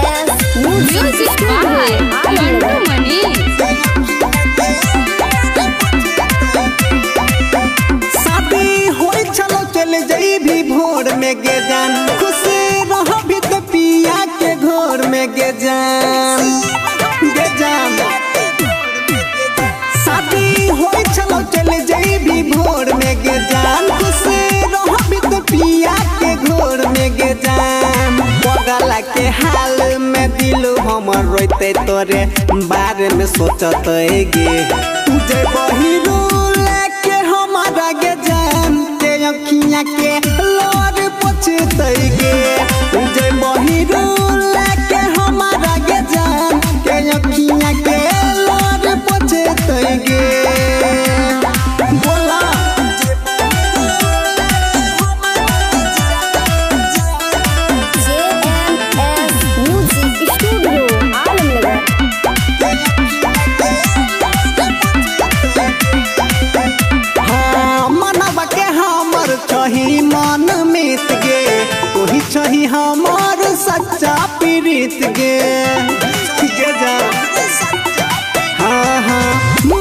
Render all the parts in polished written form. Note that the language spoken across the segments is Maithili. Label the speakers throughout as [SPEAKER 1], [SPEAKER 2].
[SPEAKER 1] Music by Mantu Mani.
[SPEAKER 2] शादी होई चलो चल जाई भी भोर में गे जान, खुश रह भी तो पिया के घोर में गे जान, गे जान। शादी होई चलो चल जाई भी भोर में गे जान, खुश रह भी तो पिया के घोर में गे जान। बगला के हाल में दिल हमर रोते तोरे बारे में सोचते गे, तुझे बहिरू लेके हमारा गे जान के अखियाँ के लोर पोछते गे, तुझे बहिरू लेके हमारा गे जान के अखियाँ के लोर पोछते गे। बोला
[SPEAKER 3] JMS Music Studio Alamnagar.
[SPEAKER 2] हाँ मनवा के हमर छही मन मित गे, ओही छही हमर सच्चा पीरित गे, गे जा। हाँ हाँ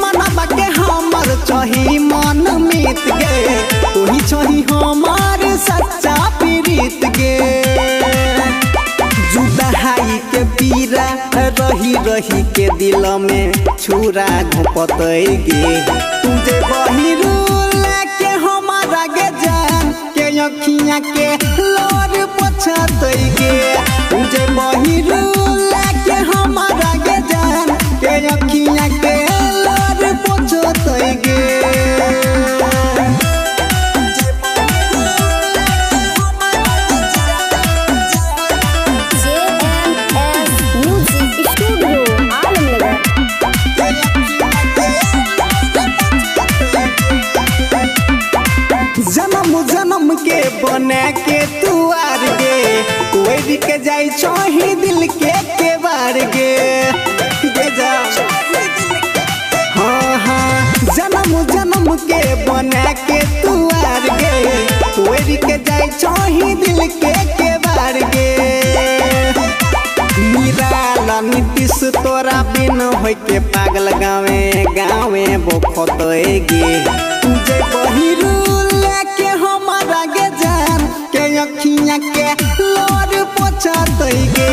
[SPEAKER 2] मनवा के हमर छही मन मित गे, ओही छही हमर सच्चा पीरित गे। जुदाई के पीरा रही रही के दिल में छुरा घोपते गे, तुझे बहिरू लेके हमारा गे जान के अखियाँ के लोर पोछते गे, तुझे बहिरू लेके हमारा गे जान के अखियाँ के लोर पोछते गे।
[SPEAKER 3] JMS Music Studio Alamnagar.
[SPEAKER 2] जन्म जन्म के बने के तू आर गे, कोई के जाई छही दिल के केवार गे, गे जा। हाँ हाँ जन्म जन्म के बने के तू आर गे, कोई के जाई छही दिल के केवार गे। निराला नीतीश तोरा बिन होय के पागल गावे गावे बोखते गे, तुझे बहिरू लेके हमारा गे जान के अखियाँ के लोर पोछते गे,